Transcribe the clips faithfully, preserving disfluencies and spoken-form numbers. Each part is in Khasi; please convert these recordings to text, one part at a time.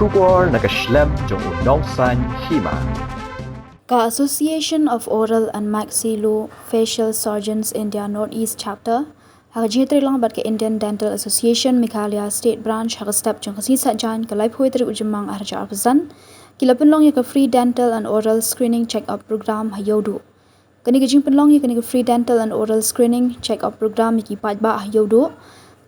Khubor na ka shlem jong u nongsaiñ hima. Ka Association of Oral and Maxillofacial Surgeons India Northeast Chapter, ha ka jingïatreilang bad ka Indian Dental Association Meghalaya State Branch, ha ka step jong ka sngi Saitjaiñ, ka laiphew tarik u Jymmang arhajar arphew san, ki la pynlong ïa ka Free Dental and Oral Screening Check-up Program ha Ïewduh. Kane ka jingpynlong ïa kane ka Free Dental and Oral Screening Check-up Program ïa ki paidbah ha Ïewduh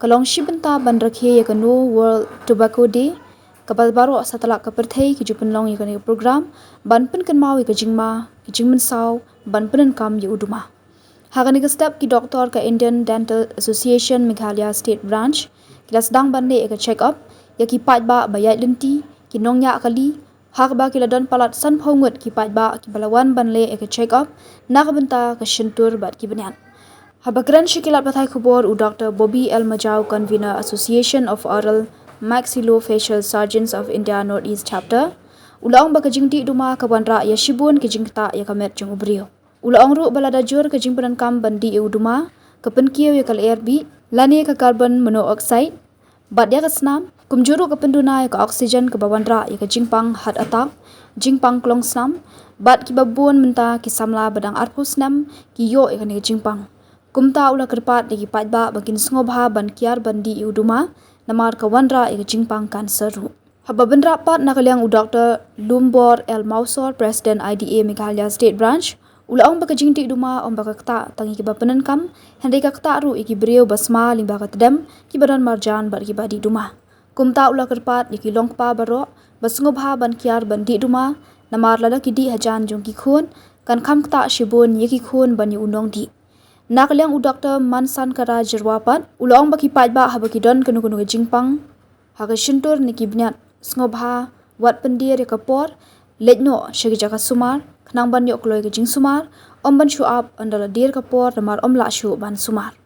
ka long shi bynta ban rakhe ïa ka No World Tobacco Day, kaba baroh satlak ka pyrthei ki ju pynlong ïa kane ka program ban pynkynmaw ïa ka jingma, ka jingmynsaw ban pyndonkam ïa u duma. Ha kane ka step, ki doktor ka Indian Dental Association Meghalaya State Branch ki la sdang ban leh ïa ka check-up ïa ki paidbah ba ïaid lynti, ki nongñiah kali, ha kaba ki la don palat sanphew ngut ki paidbah kiba la wan ban leh ïa ka check-up na ka bynta ka shyntur bad ki bniat. Haba kren sha ki lad pathai khubor, u Doktor Bobby L Majaw, Convener, Association of Oral Maxillofacial Surgeons of India Northeast Chapter, u la ong ba ka jingdih duma ka wanrah ïa shibun ki jingktah ïa ka met jong u briew. U la ong ruh ba lada jur ka jingpyndonkam ban dih ïa u duma, ka pynkiew ïa ka lyer bih lane ka carbon monoxide bad ïa ka snam, kumjuh ruh ka pynduna ïa ka oxygen kaba wanrah ïa ka jingpang heart attack, jingpang klong snam, bad kiba bun mynta ki samla ba dang arphew snem ki ïoh ïa kane ka jingpang. Kumta u la kyrpad ïa ki paidbah ba kin sngewbha ban kiar ban dih ïa u duma, namar ka wanrah ïa ka jingpang cancer ruh. Haba bynrap pat na ka liang u Doktor Lumbor L Mawsor, President I D A Meghalaya State Branch, u la ong ba ka jingdih duma ym ba ka ktah tang ïa kiba pyndonkam, hynrei ka ktah ruh ïa ki briew ba sma lyngba ka tdem, kiba don marjan bad kiba dih duma. Kumta u la kyrpad ïa ki longkpa baroh ba sngewbha ban kiar ban dih duma, namar lada ki dih hajan jong ki khun, kan kham ktah shibun ïa ki khun ban ïa u nongdih. Na ka liang u Doktor Mansankara Jyrwa pat, u la ong ba ki paidbah haba ki don kano kano ka jingpang ha ka shyntur ne ki bniat, sngewbha wat pyndir ïa ka por, leit noh sha ki jaka sumar khnang ban ïoh kloi ka jingsumar, ym ban shu ap ynda la dir ka por namar ym lah shuh ban sumar.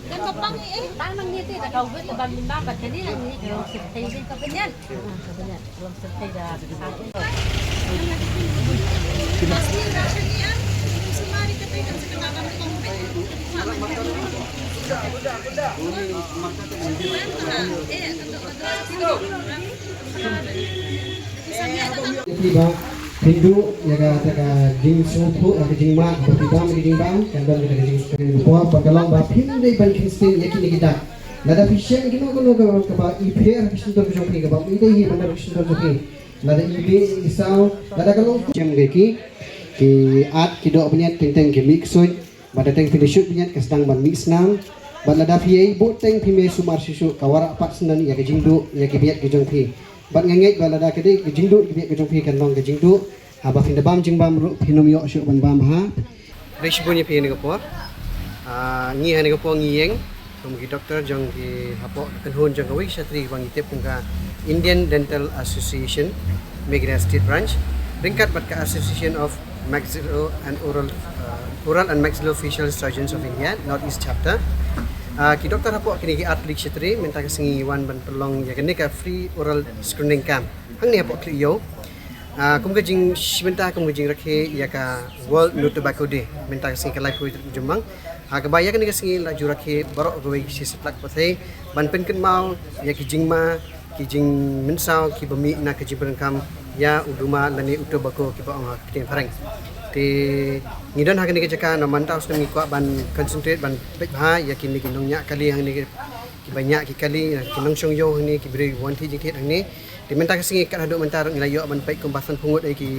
Kan ka pang eh. Pang nang ni te da kau gut da bam limba bat kani nang ni ka long sirtei din ka penyan. Ka penyan long sirtei da. Phi ba phin duh ïa kata ka jingsngewthuh, ka jingmad, ba phi bam ka jingbam, kan don kata ka jingsngewthuh. Ba ka long ba phin dei ban kynsting ïa kine ki dak. Lada phi shem kino kino ka, kaba i pher ha ka shyntur ka jong phi, kaba i dei hi ban don ha ka shyntur jong phi. Lada i beh i saw, lada ka long shem ki, ki at ki doh bniat teng teng ki mih ksuid. Bad da teng phi la shut bniat ka sdang ban mih snam. Bad lada phi ïai bud teng phi mih sumar shuh shuh, ka wanrah pat syndon ïa ka jingduh ïa ki bniat ki jong phi. Bad nga ngeit ba lada ka dei ka jingduh ki bniat ki jong phi kan long ka jingduh, haba phin da bam jingbam ruh phin ym ïoh shuh ban bam ha. Khublei shibun ïa phi ha kane ka por. Ah, ngi ha kane ka por ngi ïeng kum ki doktor jong ki hapoh ka kynhun jong kawei ka shatri ba ngi tip kum ka Indian Dental Association Meghalaya State Branch, ryngkat bad ka Association of Maxillo and Oral, uh, Oral and Maxillofacial Surgeons of India North East Chapter. Uh, ki doktor hapoh kine ki artylli ki shatri mynta ka sngi wan ban pynlong ïa kane ka free oral screening camp hangne hapoh Khlieh Ïew. Ah, kum ka jing shi bynta kum ka jingrakhe ïa ka World No Tobacco Day mynta ka sngi ka laiphew tarik u Jymmang. Ha kaba ïa kane ka sngi la ju rakhe baroh kawei shi satlak pyrthei ban pynkynmaw ïa ki jingma, ki jingmynsaw kiba mih na ka jingpyndonkam ïa u duma lane u tobacco kiba ong ha ka ktien phareng. Te ngi don ha kane ka jaka na mynta u snem ngi kwah ban concentrate ban peit bha ïa kine ki nongñiah kali hangne ki Ba ñiah ki kali, ki nongshong ïew hangne, ki briew wan thied jingthied hangne. Te mynta ka sngi kat haduh mynta ngi la ïoh ban peit kumba san phew ngut ïa ki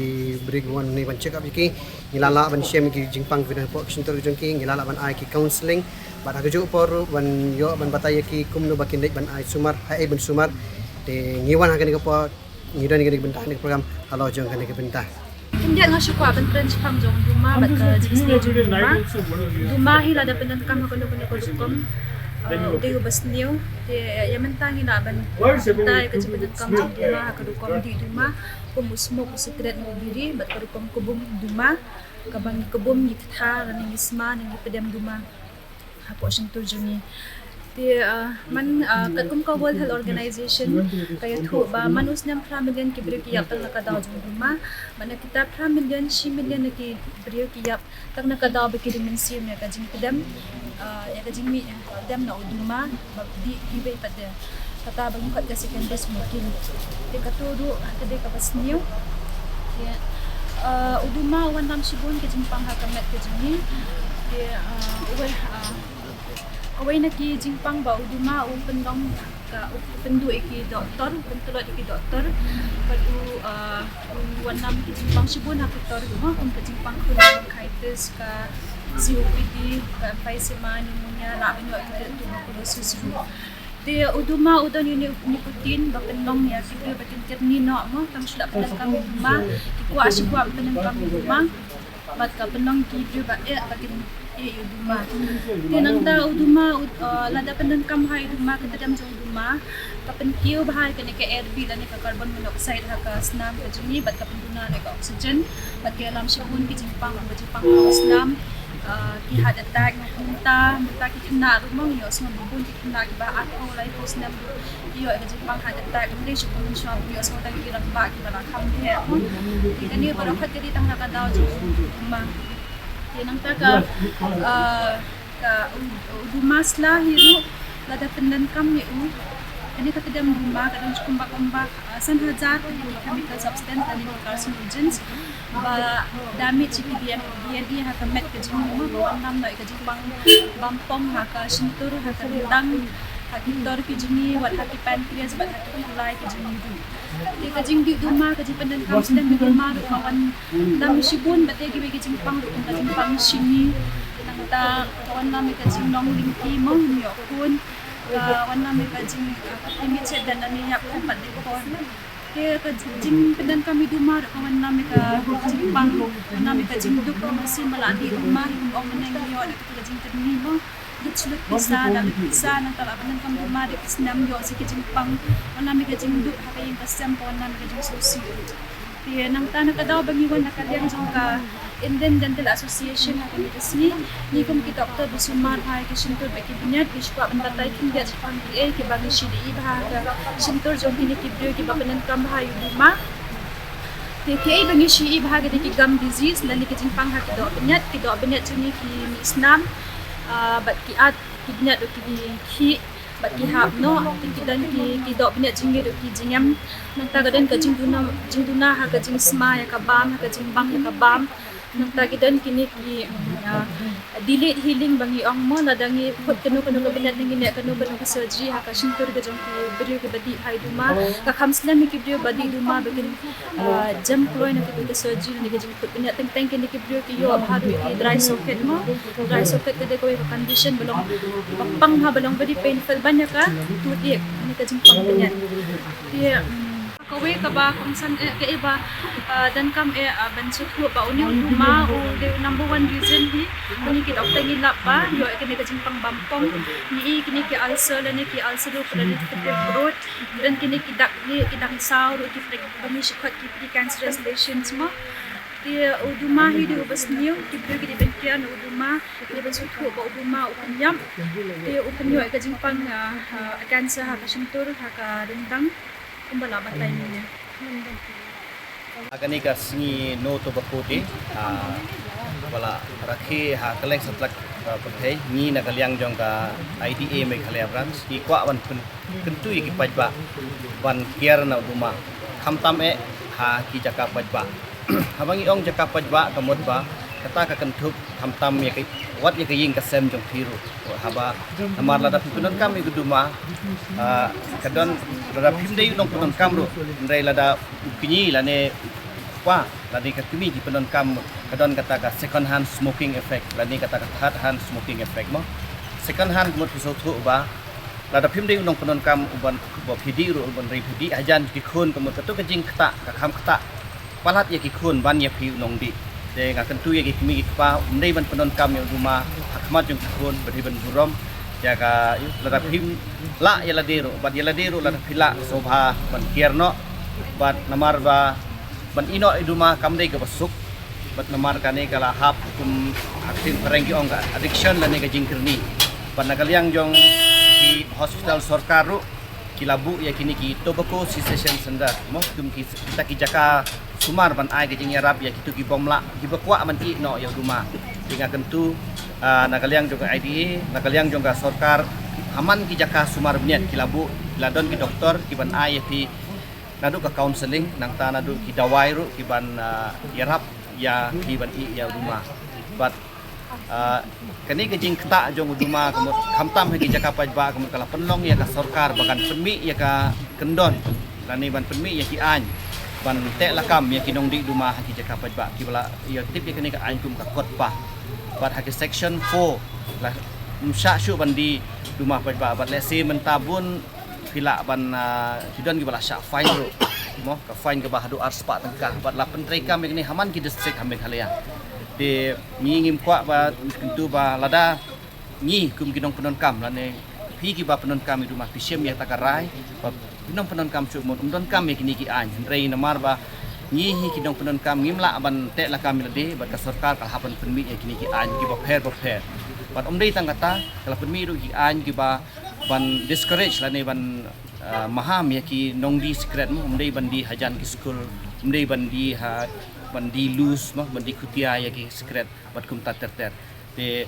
briew ki wan hangne ban check up ïa ki. Ngi la lah ban shem ki jingpang ki ba don hapoh ki shyntur jong ki, ngi la lah ban ai ki counselling. Bad ha kajuh por ruh ban ïoh ban batai ïa ki kumno ba kin leit ban ai sumar, haei ban sumar. Te ngi wan ha kane ka por, ngi don ïa kane ka bynta, kane ka program halor jong kane ka bynta. Khyndiat nga shu kwah ban kren shaphang jong u duma bad ka jingsniew jong u duma. U duma hi lada pyndonkam ha kano kano ka rukom, uh, u dei uba sniew. Te ïa mynta ngi lah ban batai ïa ka jingpyndonkam jong u duma ha ka rukom dih duma, kum u smoke u sikret ne u biri, bad ka rukom kbum duma kaba ngi kbum ngi ktha lane ngi sma ne ngi pdem duma hapoh shyntur jong ngi. Te, ah, man, ah, katkum ka World Health Organization ka ïathuh ba man u snem phra million ki briew ki ïap tang na ka daw jong u duma. Bad na kita phra million, shi million na ki briew ki ïap tang na ka daw ba ki dei mynsiem ïa ka jingpdem, ah, ïa ka jingmih pdem na u duma ba dih kiwei pat de. Kata ba ngi khot ka secondary smoking. Te kato ruh ka dei kaba sniew. Te, ah, u duma u wanlam shibun ka jingpang ha ka met ka jong ngi. Te, ah, uwei, ah, uwei na ki jingpang ba u duma u pynlong ka, u pynduh ïa ki doktor, u pyntlot ïa ki doktor. Bad u, ah, u wanlam ki jingpang shibun ha ki doktor ruh, kum ka jingpang khun, bronchitis, ka C O P D, ka emphysema, pneumonia, lah ban ïoh ka tuberculosis ruh. Te u duma u don ïa u nicotine ba pynlong ïa ki briew ba kin kyrni noh mo, tang shu la pyndonkam ïa u duma, ki kwah shi kwah pyndonkam ïa u duma. Bad ka pynlong ki briew ba eh ba kin eh ïa u duma. Te nangta u duma, u, uh, lada pyndonkam ha ïa u duma, ka tdem jong u duma ka pynkiew bha ïa kane ka air bih lane ka carbon monoxide ha ka snam ka jong ngi bad ka pynduna ïa ka oxygen. Bad ka ïalam shibun ki jingpang, ka jingpang ka snam, uh, ki heart attack, mynta, mynta ki khynnah ruh mo, ïohsngew ba bun ki khynnah kiba arphew laiphew snem ruh ki ïoh ka jingpang heart attack, ym dei shu kum mynshuwa, ïohsngew tang ki rangbah kiba la kham heh mo. Te kane baroh khat ka dei tang na ka daw jong u duma. Te nangta ka, ah, ka u, u duma sla hi ruh lada pyndonkam ïa u, kane ka tdem duma ka don kumba kumba, ah, san hajar tylli ki chemical substance lane ki carcinogens ba damage ïa ki D N A, D N A ha ka met ka jong ngi mo, ba wanlam noh ïa ka jingpang bampong ha ka shyntur, ha ka ryndang, ha ki tor ki jong ngi, wat ha ki pancreas, wat ha ki khlai ki jong ngi ruh. Te ka jingdih duma, ka jingpyndonkam slem ïa u duma ruh ka wanlam shibun bad ïa kiwei ki jingpang ruh kum ka jingpang shini. Nangta ka wanlam ïa ka jinglong lyngkhi mo, ym ïoh khun. Ka wanlam ïa ka jing, ka pynmih cheddar lane ïap khun pat dei khun. Te ka jingpyndonkam ïa u duma ruh ka wanlam ïa ka jingpang, wanlam ïa ka jingduk, ka mynsiem ba la dih duma, ym ong mynne ngi ïoh da kata ka jingkyrni mo. Lut sha lut pisa, da lut pisa, nangta la pyndonkam duma da ki snem, ïoh sa ki jingpang, wanlam ïa ka jingduk ha ka ïing ka sem, ka wanlam ïa ka jingsngewsih ruh. Te nangta na ka daw ba ngi wan na ka liang jong ka Indian Dental Association ha kane ka sngi, ngi kum ki doktor ba sumar bha ïa ki shyntur bad ki bniat, ngi shu kwah ban batai khyndiat shaphang kiei kiba ngi shu ïohi bha ha ka shyntur jong kine ki briew kiba pyndonkam bha ïa u duma. Te kiei ba ngi shu ïohi bha ka dei ki gum disease lane ki jingpang ha ki doh bniat, ki doh bniat jong ngi ki mih snam, ah, bad ki at ki bniat ruh ki khih bad ki hap noh, te ki don ki, ki doh bniat jong ngi ruh ki jingem. Nangta ka don ka jingduna, jingduna ha ka jingsma ïa ka bam, ha ka jingbang ïa ka bam. Nangta ki don kine ki, mm, ah, delayed healing ba ngi ong mo, lada ngi put kano kano ka bniat ne ngi neh kano kano ka surgery ha ka shyntur ka jong ki briew kiba dih bha ïa u duma, ka kham slem ïa ki briew ba dih duma ba kin, ah, jem kloi na kito ki surgery ne ki jingput bniat. Teng teng kine ki briew ki ïoh bha ruh ïa ki dry socket mo. Dry socket ka dei kawei ka condition ba long, ba pang ha, ba long very painful ban ïa ka toothache, ne ka jingpang bniat. Te, mm, kawei kaba kongsan eh, kaei ba, ah, donkam eh, ah, ban sngewthuh ba une u duma u dei u number one reason hi, ngi ki doktor ngi lap ba ïoh ïa kane ka jingpang bampong. Ngi i kine ki ulcer lane ki ulcerative proliferative growth, don kine ki dak lieh, ki dang saw ruh ki preg-, ba ngi shu khot ki precancerous lesions mo. Te u duma hi dei uba sniew, ki briew ki dei ban kiar na u duma, ki dei ban sngewthuh ba u duma u pynïap. Te u pynïoh ïa ka jingpang, ah, ah, cancer ha ka shyntur, ha ka ryndang, kumba la batai mynne. Ha kane ka sngi No Tobacco Day, ah, ba la rakhe ha kylleng satlak, ah, pyrthei, ngi na ka liang jong ka I D A Meghalaya Branch ngi kwah ban pyn-, kyntu ïa ki paidbah ban kiar na u duma, khamtam eh ha ki jaka paidbah. Haba ngi ong jaka paidbah ka mut ba Kata ka kynthup khamtam ïa ka, wat ïa ka ïing ka sem jong phi ruh. Haba namar lada phi pyndonkam ïa u duma, ah, ka don, lada phim dei u nongpyndonkam ruh, hynrei lada u kñi lane u kpa lane ka kmie ki pyndonkam, ka don kata ka second hand smoking effect lane kata ka third hand smoking effect mo. Second hand, ka mut phi sngewthuh ba lada phim dei u nongpyndonkam uban, uba phi dih ruh, uban ri phi dih hajan ki khun, ka mut kato ka jingktah ka kham ktah palat ïa ki khun ban ïa phi u nongdih. Te nga kyntu ïa ki kmie ki kpa, ym dei ban pyndonkam ïa u duma ha khmat jong ki khun, ba dei ban burom ïa ka, lada phim lah ïa lade ruh, bad ïa lade ruh lada phi lah, sngewbha ban kiar noh. Bad namar ba ban ïeh noh ïa u duma kam dei kaba suk. Bad namar kane ka la hap kum ha ka ktien phareng ki ong ka addiction lane ka jingkyrni. Bad na ka liang jong ki hospital sorkar ruh ki la buh ïa kine ki tobacco cessation center mo, kum ki, kita ki jaka sumar ban ai ka jingïarap ïa kito ki bym lah, kiba kwah ban ïeh noh ïa u duma. Te nga kyntu, ah, na ka liang jong ka I D A, na ka liang jong ka sorkar, ha man ki jaka sumar bniat ki la buh, ki la don ki doktor kiban ai ïa phi naduh ka counselling, nangta naduh ki dawai ruh kiban, ah, ïarap ïa phi ban ïeh ïa u duma. Bad, ah, kane ka jingktah jong u duma, ka mut khamtam ha ki jaka paidbah, ka mut ka la pynlong ïa ka sorkar ba kan pynmih ïa ka kyndon lane ban pynmih ïa ki aiñ ban teh lakam ïa ki nongdih duma ha ki jaka paidbah, kiba la ïa tip ïa kane ka aiñ kum ka CODPA. Bad ha ki section four la ym shah shuh ban die duma paidbah, bad lehse mynta bun phi lah ban, ah, ki don kiba la shah fine ruh mo, ka fine kaba haduh ar spah tyngka, bad la pyntreikam ïa kane ha man ki district ha Meghalaya. Te ngi ngim kwah, ba kyntu ba lada ngi kum ki nongpyndonkam lane phi kiba pyndonkam ïa u duma, phi shem ïa kata ka rai ba ki nongpyndonkam shuh mut ym donkam ïa kine ki aiñ, hynrei namar ba ngi hi ki nongpyndonkam ngim lah ban teh lakam ïa lade, bad ka sorkar ka la hap ban pynmih ïa kine ki aiñ kiba pher bapher. Bad ym dei tang kata, ka la pynmih ruh ki aiñ kiba ban discourage lane ban, ah, maham ïa ki nongdie sikret mo, ym dei ban die hajan ki skul, ym dei ban die ha, ban die loose mo, ban die khutia ïa ki sikret bad kumta ter ter. Te,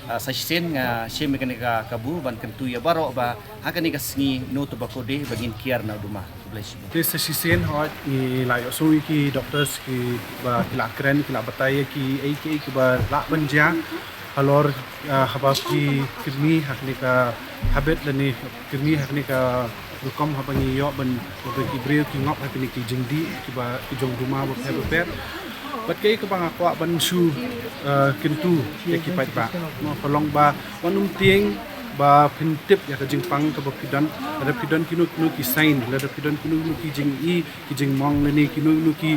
ah, sa shisien nga shim ïa kane ka kabu ban kyntu ïa baroh ba ha kane ka sngi No Tobacco Day ba ngin kiar na u duma. Khublei shibun. Te sa shisien hooid ngi la ïohsngew ïa ki doctors kiba ki la kren, ki la batai ïa kiei kiei kiba lah ban jia halor, ah, haba phi kyrni ha kane ka habit lane kyrni ha kane ka rukom haba ngi ïoh ban, ba ki briew ki ngop ha kine ki jingdih kiba ki jong duma bapher bapher. Bad kaei kaba nga kwah ban shu, ah, kyntu ïa ki paidbah mo, ka long ba wat nym tieng ba phin tip ïa ka jingpang kaba phi don, lada phi don kino kino ki sign, lada phi don kino kino ki jingi, ki jingmong lane kino kino ki,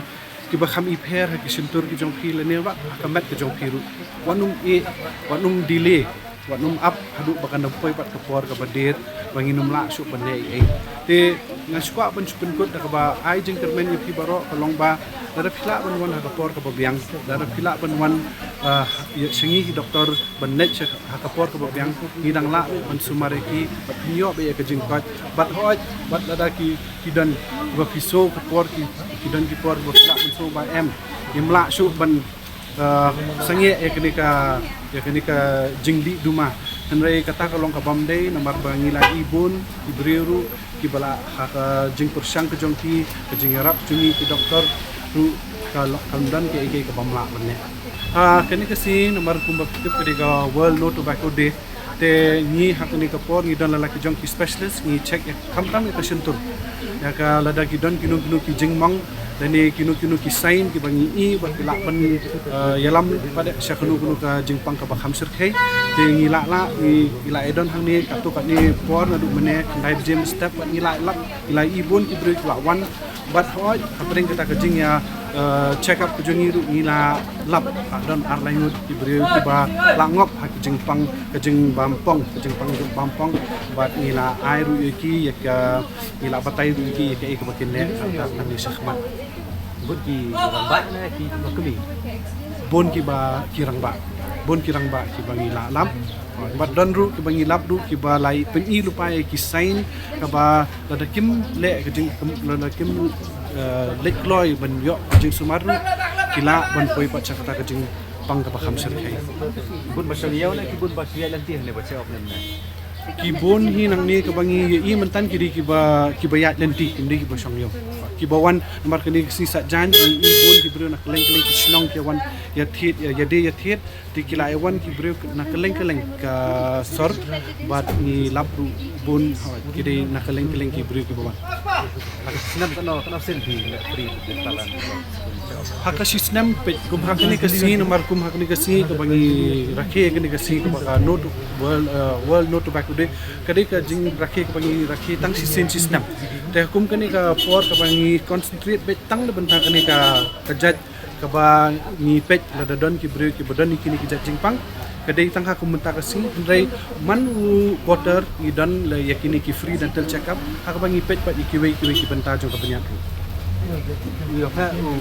kiba kham ipher ha ki shyntur ki jong phi lane wat ha ka met ka jong phi ruh, wat nym ïeh, wat nym delay, wat nym ap haduh ba kan da poi pat ka por kaba dier ba ngin nym lah shuh ban leh ei ei. Te nga shu kwah ban shu pynkut da kaba ai jingkyrmen ïa phi baroh, ka long ba lada phi lah ban wan ha ka por kaba biang, lada phi lah ban wan, ah, ïa sha ngi ki doktor ban leit sha ha ka por kaba biang, ngi dang lah ban sumar ïa ki bad phin ïoh beit ïa ka jingkoit. Bad hooid, bad lada ki, ki don ba phi sngew ka por, ki, ki don ki por ba phi lah ban sngew ba em, ngim lah shuh ban, ah, sangeh ïa kane ka, ïa kane ka jingdih duma. Hynrei kata ka long ka bym dei, namar ba ngi la i bun ki briew ruh kiba la ha ka jingpyrshang ka jong ki, ka jingïarap jong ngi ki doktor ruh, ka long, kam don kiei kiei ka bym lah ban leh. Ha kane ka sngi namar kumba phi tip ka dei ka World No Tobacco Day, te ngi ha kane ka por ngi don la la ki jong ki specialist, ngi check ïa khamtam ïa ka shyntur, ïa ka lada ki don kino kino ki jingmong lane kino kino ki sign kiba ngi i ba ki lah ban, eh, ïalam pat sha kano kano ka jingpang kaba kham shyrkhei. Te ngi lah, lah, ngi, ngi lah ïa don hangne katto katne por naduh mynne khyndai baje mynstep bad ngi lah lap, ngi lah i bun ki briew ki lah wan. Bad hooid hapdeng kata ka jingïa, eh, check up ka jong ngi ruh ngi lah lap, ah, don ar lai ngut ki briew kiba lah ngop ha ka jingpang, ka jingbam pong, ka jingpang bam pong. Bad ngi lah ai ruh ïa ki ïa ka, ngi lah batai ruh ïa ki ïa kaei kaba kin leh, ah, ka, ka ne shakhmat. Bun ki rangbah ne kiba kmie? Bun kiba ki rangbah. Bun ki rangbah kiba ngi lah lap. Bad don ruh kiba ngi lap ruh kiba la pyni lypa ïa ki sign kaba lada kim leh ka jing, lada kim, eh, leit kloi ban ïoh ka jingsumar ruh ki lah ban poi pat sha kata ka jingpang kaba kham shyrkhei. Bun ba shong ïew ne ki bun ba ki ïaid lynti hangne ba check up ne mynne? Ki bun hi nangne kaba ngi ïohi mynta ki dei kiba, kiba ïaid lynti, kim dei kiba shong ïew. Kiba wan namar kane ka sngi Saitjaiñ, ngi ïohi bun ki briew na kylleng kylleng ki shnong ki wan ïathied, ïa, ïadei ïathied, te ki la ïa wan ki briew na kylleng kylleng ka sor, bad ngi lap ruh bun, ha, ki dei na kylleng kylleng ki briew kiba wan. Snem tano, tano sien phi leh free talan? Ha ka shi snem peit, kum ha kane ka sngi, namar kum ha kane ka sngi kaba ngi rakhe, kane ka sngi kaba ka no to, World, uh, World No Tobacco Day. Ka dei ka jingrakhe kaba ngi rakhe tang shisien shi snem. Te kum kane ka por kaba ngi concentrate beit tang na bynta kane ka, ka jait kaba ngi peit lada don ki briew kiba don ïa kine ki jait jingpang. Ka dei tang ha kum mynta ka sngi, hynrei man u quarter ngi don la ïa kine ki free dental checkup, ha kaba ngi peit pat ïa kiwei kiwei ki bynta jong ka bniat ruh. Ïa pha u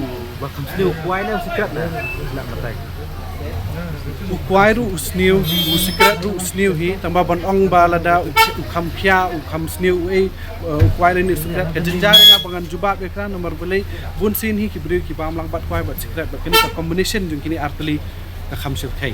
ba kham sniew u kwai ne u sikret ne? Na matai. U kwai ruh u sniew, u sikret ruh u sniew hi, tang ba ban ong ba lada u, u kham khia, u kham sniew u ei, uh, u kwai lane u sikret, ka jynjar nga ba ngan jubab ïa ka, namar balei bun sien hi ki briew ki bam lang bad kwai bad sikret, bad kane ka combination jong kine artylli ka kham shyrkhei.